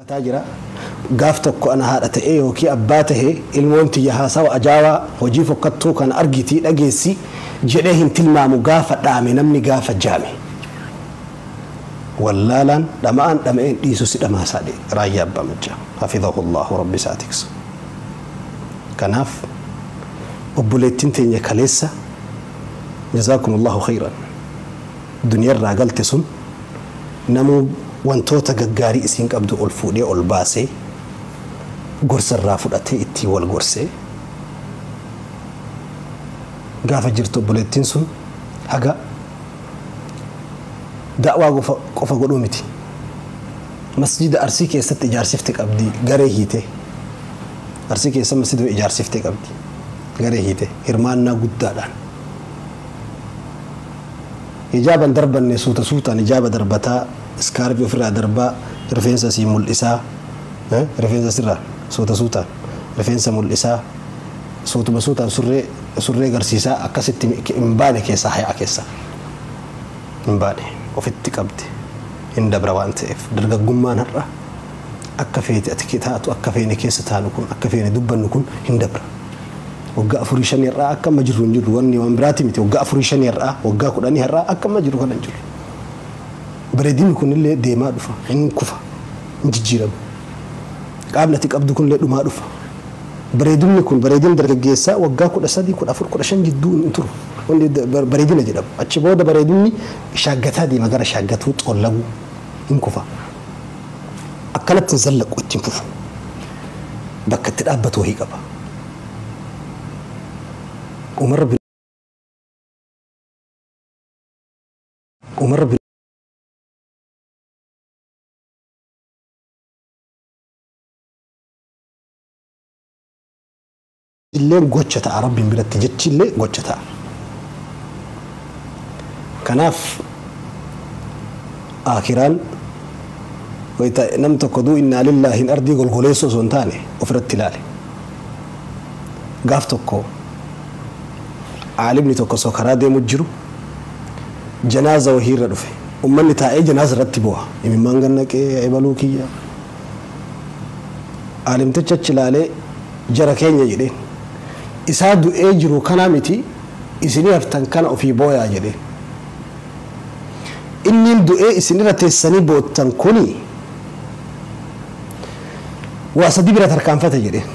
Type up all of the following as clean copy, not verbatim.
Jira gaaf tokko ana haadha ta'ee yookiin abbaa ta'ee ilmoon tiyya haasawa ajaa'ibaa hojii fokkattuu kana argitii dhageessi jedhee hin tilmaamu gaafa dhaame namni gaafa jaame. Wallaalaan dhama'aan dhama'een dhiisu si dhamaasaa raayyaa abbaa machaa hafidhahullahu rabbi isaa tiksu. Kanaaf obboleettiin teenya kaleessa jazaakumullahu khayran duniyarraa galte sun namuu wantoota gaggaarii isiin qabdu ol fuudhee ol baasee gorsarraa fudhatee ittiin wal gorsee gaafa jirtu obboleettiin sun haga da'waa qofa godhuu miti. Masjida Arsii keessatti ijaarsifte qabdi garee hiite. Arsii keessa masjida ijaarsifte qabdi garee hiite hirmaannaa guddaadhaan. Hijaaban darbanne suuta suutaan hijaaba darbataa iskaarfii ofirraa darbaa rifeensa sii mul'isaa rifeensa sirraa suuta suutaan rifeensa mul'isaa suutuma suutaan surree garsiisaa akkasitti hin baane keessaa hayaa keessaa hin baane ofitti qabdi hin dabra waan ta'eef dargaggummaan har'a akka feete ati taatu akka feene keessa taanu kun akka feene dubbannu kun hin dabra. Waggaa 4-5 har'aa akka amma jirru hin jirru wanni waan biraati miti waggaa 4-5 har'aa waggaa 10 har'aa akka amma jirru kana hin jirru. Bareedinni kunillee deemaa dhufa hin kufa hin jijjiiramu. Qaamni ati qabdu kunillee dhumaa dhufa. Bareedinni kun bareedina dargaggeessaa waggaa 13, 14, 15 jidduu hin turu. Wanni bareedina jedhamu. Achi booda bareedinni shaaggataa deema gara shaaggatuu xollaguu hin kufa. Akkanatti hin zallaqu ittiin fufu. Bakka itti dhaabbatu wayii qaba. Umar bin illee gocha ta'a rabbiin biratti jechi illee gocha ta'a. Kanaaf akiraan wayita nam tokko duu innaa lillaahi ardii golgoleessoo osoo hin taane ofirratti ilaale. Gaaf tokko aalimni tokko osoo karaa deemu jiru janaaza wahiirra dhufe. Uummanni taa'ee janaaza irratti bu'a. Imimmaan gannaqee ebaluu kiyya. Aalimticha achi ilaalee jara keenya jedheen. Isaa du'ee jiru kana miti isinii haftan kana ofii booyaa jedheen. Inni du'ee isinirra teessanii boottan kuni waa sadi bira tarkaanfate jedheen.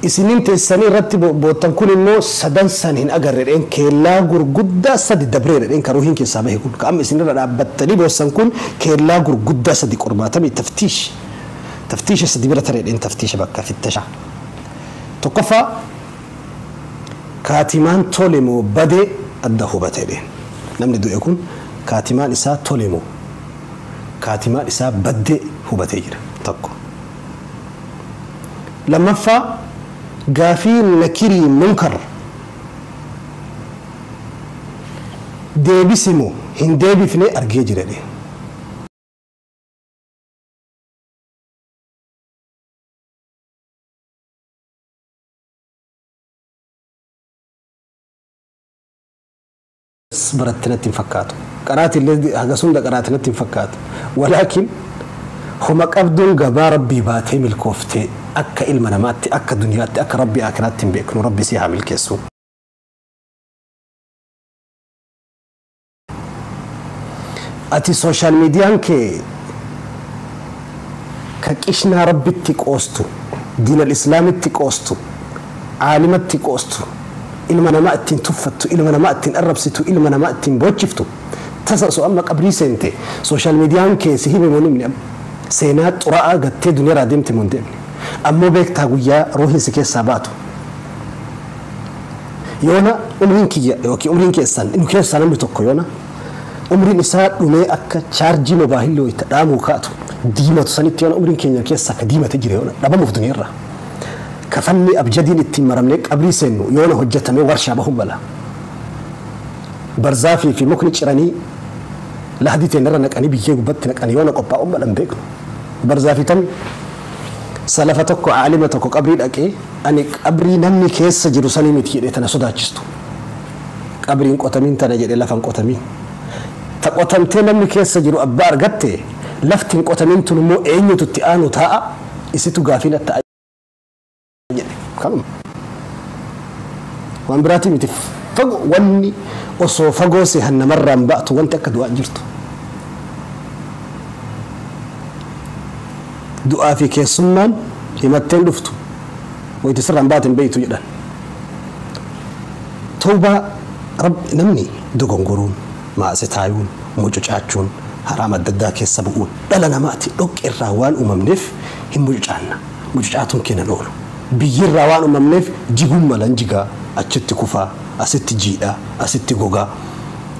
Isiniin teessanii irratti boottan kun immoo sadan san hin agarre dheen keellaa gurguddaa sadi dabree dheen kan ruuhiin keessaa bahe kun qaama isinirra dhaabbattanii boossan kun keellaa gurguddaa sadi qormaatamii taftiish taftiisha sadi bira taree dheen taftiisha bakka fittasha. Tokkoffaa kaatimaan tole moo badee adda hubate dheen namni du'e kun kaatimaan isaa tole moo kaatimaan isaa baddee hubatee jira tokko. Lammaffaa gaafii nakirii munkar deebisimoo hin deebifne argee jira dheen. Baratti natti hin fakkaatu. Qaraatillee haga sunda qaraati natti hin fakkaatu. Walaakin homa qabduun gabaa rabbii baatee milkooftee akka ilma namaatti akka duniyaatti akka rabbii akiraatti hin beeknu rabbi si haa milkeessu. Ati sooshaal miidiyaan kee ka qishnaa rabbitti qoostu, diinal islaamitti qoostu, aalimatti qoostu, ilma namaa ittiin tuffattu, ilma namaa ittiin arrabsitu, ilma namaa ittiin boochiftu. Tasa osoo amma qabrii seente sooshaal miidiyaan kee si hime moo himne seenaa xuraa'aa gattee duniyaarraa deemte moo hin deemne. Ammoo beektaa guyyaa ruuhiin si keessaa baatu. Yoona umriin kiyya yookiin umriin keessan nu keessaa namni tokko yoona umriin isaa dhumee akka chaarjii mobaayilii wayita dhaamuu kaatu diimatu sanitti yoona umriin keenya keessaa akka diimate jira yoona dhabamuuf duniyaarraa. Kafanni abjadiin ittiin maramnee qabrii seennu yoona hojjetamee warshaa bahuun bala. Barzaafii fi mukni ciranii lahdii teenyarra naqanii biyyee gubbatti naqanii yoona qophaa'uun balan beeknu. Barzaafii tam salafa tokko aalima tokko qabrii dhaqee ani qabrii namni keessa jiru sanii miti jedhee tana sodaachistu. Qabriin qotamiin tana jedhee lafan qotamiin. Ta qotamtee namni keessa jiru abbaa argatte Lafti hin qotamin tun immoo eenyutu itti aanu taa'a isitu gaafii natti ta'a jedhe. Kanuma. Waan biraatii miti fagoo wanni osoo fagoo sehan namarraan ba'atu wanti akka du'aa jirtu. Du'aa fi keessummaan himatteen dhuftu wayitu sirraan baateen beeytu jedhan. Tawbaa namni dogongoruun maase taayuun mucucaachuun haraam adda addaa keessa bu'uun dhala namaati dhoqqeerraa waan uumamneef hin mucucaanna. Mucucaatuun kennan oolu. Biyyirraa waan uumamneef jiguun malan jigaa achitti kufaa asitti jiidhaa asitti gogaa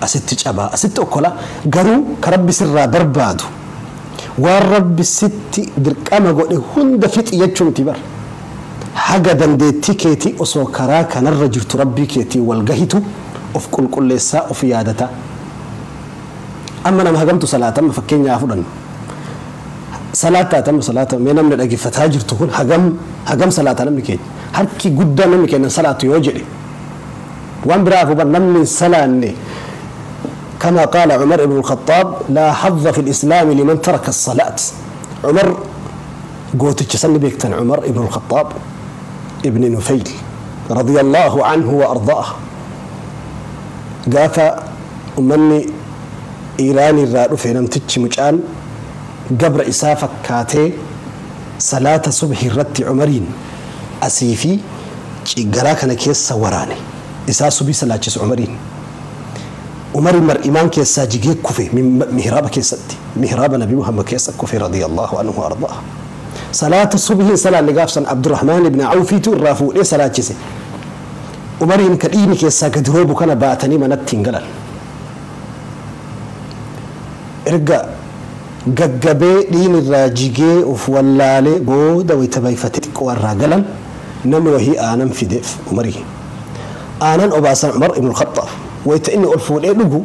asitti cabaa asitti okkolaa garuu ka rabbi sirraa barbaadu waan rabbi sitti dirqama godhe hunda fixi jechuu miti bara. Haga dandeettii keetii osoo karaa kanarra jirtu rabbii keetii wal gahitu of qulqulleessaa of yaadataa. Amma nama hagamtu salaata amma fakkeenyaa fudhannu. Salaata amma salaata mee namni dhaggeeffataa jirtu kun hagam salaata namni keenya. Harki guddaa namni keenya salaatu yoo jedhe waan biraa fuban namni hin salaanne. كما قال عمر بن الخطاب لا حظ في الإسلام لمن ترك الصلاة. عمر قوتك سن بيكتن عمر بن الخطاب ابن نفيل رضي الله عنه وأرضاه قافا أمني إيراني الرادو في نمتج مجال قبر إسافة كاتي صلاة صبح الرت عمرين أسيفي قراكنا كيس وراني إساسو بي صلاة عمرين عمر مر إيمان كيسا جيجي كوفي من مهراب كيستي مهراب نبي محمد كيسا كوفي رضي الله عنه وأرضاه. صلاة الصبح صلاة لقافسا عبد الرحمن بن عوف الرافو ليه صلاة كيسي عمر يمكن إيمي كيسا قدروبو كان باتني من التنقلل ارقى ققبي لين الراجيجي وفولالي بودا ويتبايفتك والراقلل نمره آنم في ديف عمري آنن أباسا عمر بن الخطاب ويتأني ألفون إيه لقو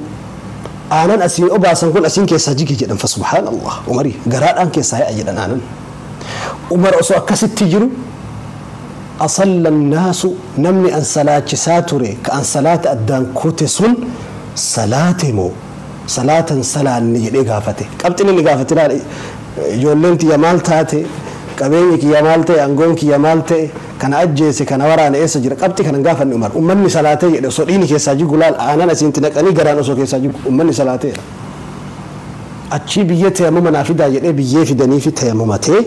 آنن أسين أباسا نقول أسين كيسا جيجي جدا فسبحان الله عمري قرار أن كيسا هي أجدا آنن عمر أسوأ كست تجرو أصل الناس نمني أن صلاة ساتوري كأن صلاة أدان كوتسون صلاة مو صلاة صلاة نجد إقافتي قبتني اللي قافتي لا جولنتي يا مالتاتي قبينك يا مالتي أنقونك يا مالتي كان أجيسي كان ورانا إيسا جرى قبتي كان قافني عمر أمني صلاتي صوريني كيسا جيقو لال أنا نسينتي نكني قران أسو كيسا جيقو أمني صلاتي أتشي بيتي أمم نافدا جدي بيي في دني في تيممتي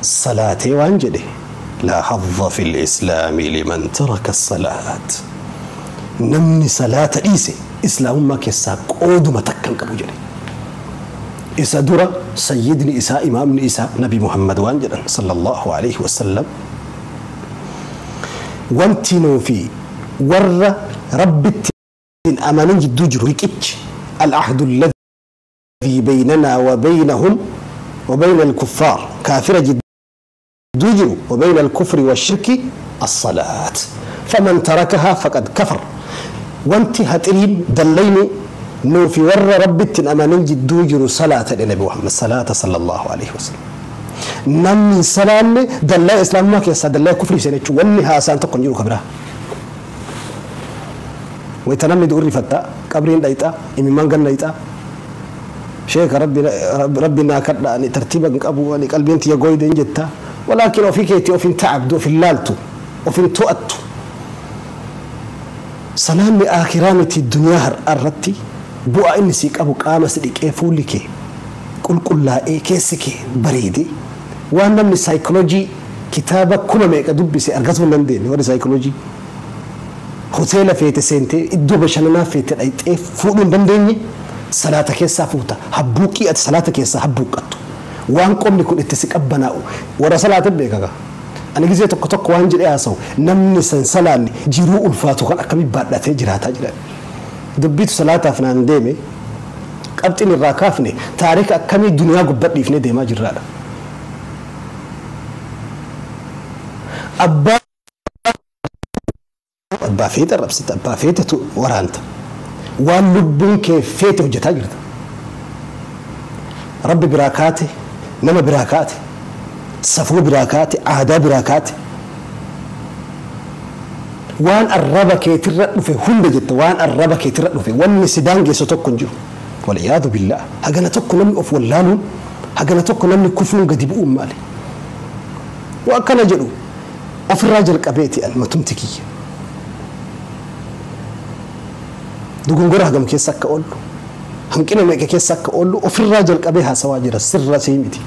صلاتي وانجدي لا حظ في الإسلام لمن ترك الصلاة نمني صلاة إيسي إسلام ما كيسا قود ما تكن قبو جدي إسا درا سيدني إسا إمامني إسا نبي محمد وانجدا صلى الله عليه وسلم وانتنو في ور رب أمانين جدو جرو العهد الذي بيننا وبينهم وبين الكفار كافر جدو وبين الكفر والشرك الصلاة فمن تركها فقد كفر وانت هترين دلين نو في ور رب أمانين جدو جرو صلاة النبي محمد صلاة صلى الله عليه وسلم نمي سلام دلا إسلام ما كيسا دلا كفر سنة وني هاسان تقن جرو كبرها ويتنمي دوري فتا قبرين دايتا إمي مانغن دايتا شيخ ربي ربنا كرنا أني ترتيبك أبو أني قلبي أنت يا قويد إن جتا ولكن وفي كيتي وفي تعبد وفي لالتو وفي تؤتو سلام آخرانتي الدنيا الرتي بوا إني سيك أبو قامة سيك إيه فولك قل قل لا إيه كيسك بريدي وأنا من سايكولوجي كتابة كل ما يكتب بس أرجعت من لندن هو سايكولوجي هوتيل في تسنتي الدوب شلنا في تلاقي إيه فوق من لندن صلاتك يسافوتا حبوكي صلاتك يسحبوك وان قوم يكون اتسك أبناء ورا صلاة بيكا أنا جزء تك تك وان جري أسو نمني سنسلان جرو الفاتو كان أكمل بعد لا تجرا تجرا دبيت صلاة فنان ديمي قبتني الراكافني تاريخ أكمل الدنيا قبتني في ندي ما جرا أبا أبا فيت الربسة أبا فيت ورانت وان لبون كيف فيت وجتا جرت ربي براكاته نما براكاته صفو براكاته عهدا براكاته وان الربا كيتر في هند جت وان الربا كيتر في وان سدان جيسو تكون جو والعياذ بالله هجنا تكون لم أف ولانو Hagana tokko namni kufuun gadi bu'uun maali? Yoo akkana jedhu ofirraa jalqabeeti an matumti kiyya. Dogongora hagam keessa akka oollu, hanqina meeqa keessa akka oollu ofirraa jalqabee haasawaa jira sirra sii miti.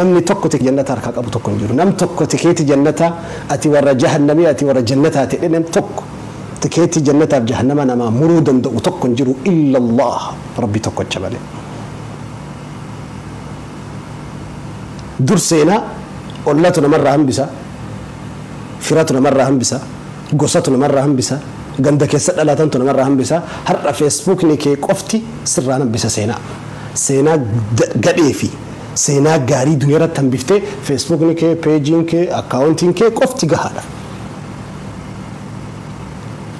Namni tokko jannata harkaa qabu tokko hin jiru. Nam tokko tikeeti jannata ati warra jahannamii ati warra jannataa ta'e nam tokko tikeetii jannataaf jahannama namaa muruu danda'u tokko hin jiru illa Allah rabbi tokkocha malee. Dur seenaa ollatu namarraa hambisa, firatu namarraa hambisa, gosatu namarraa hambisa, ganda keessa dhalatantu namarraa hambisa. Har'a feesbuukni kee qofti sirraa hambisa seenaa. Seenaa gadhee fi seenaa gaarii duniyaa irratti hambiftee feesbuukni kee, peejiin kee, akkaawuntiin kee qofti gahaadha.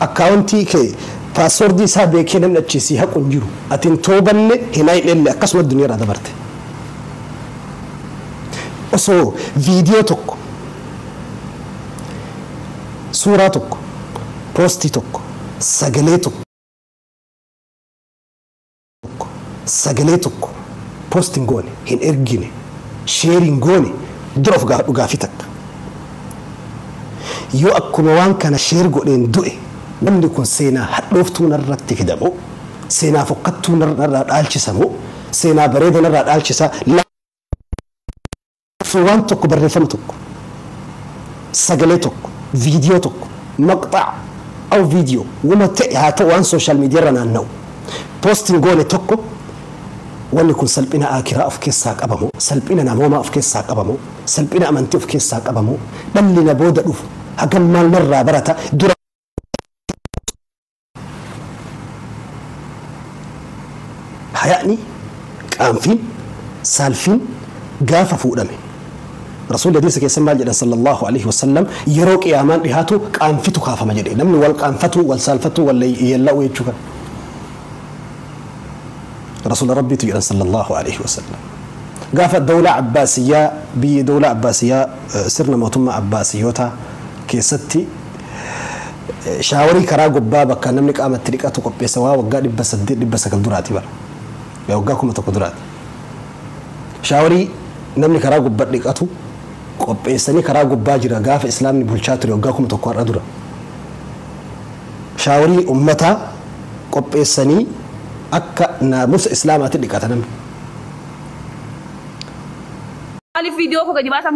Akkaawuntii kee paaswoordii isaa beekee namni achi si haqu hin jiru. Ati hin toobanne hin haqnelle akkasuma duniyaa irraa dabarte. Osoo viidiyoo tokko, suuraa tokko, poostii tokko, sagalee tokko, sagalee tokko poostiin goone, hin ergine, sheeriin goone dura of gaafadhu gaafii takka. Yoo akkuma waan kana sheer godheen du'e namni kun seenaa hadhooftuu narratti fidamu, seenaa fokkattuu narraa dhaalchisamu, seenaa bareeda narraa dhaalchisa. Waan tokko barreeffama tokko, sagalee tokko, viidiyoo tokko, maqxaa aw viidiyoo wama ta'e haa ta'u waan sooshaal miidiyaa irra naanna'u. Poostiin goone tokko wanni kun salphina akiraa of keessaa qabamu, salphina namoomaa of keessaa qabamu, salphina amantii of keessaa qabamu, dhalli na booda dhufu hagam maal narraa barata dura. Haya'ni, qaanfiin, saalfiin gaafa fuudhame. Rasuulli hadiisa keessa maal jedhan sallallahu alaihi wasallam yeroo qiyaamaan dhihaatu qaanfitu kaafama jedhe. Namni wal qaanfatu, wal saalfatu, wal yeella'u jechuu kana. Rasuula Rabbiitu jedhan sallallahu alaihi wasallam. Gaafa dawlaa Abbaasiyyaa biyyi dawlaa Abbaasiyyaa sirna mootummaa Abbaasiyyoota keessatti shaawarii karaa gubbaa bakka namni qaamatti dhiqatu qopheessa waa waggaa 800 900 duraati bara. Waggaa 1000 duraati. Shaawarii namni karaa gubbaa dhiqatu qopheessanii karaa gubbaa jira gaafa islaamni bulchaa ture waggaa 1000 har'a dura. Shaawarii uummataa qopheessanii akka naamusa islaamaatti dhiqata namni. Maaliif viidiyoo koo gadi baasan?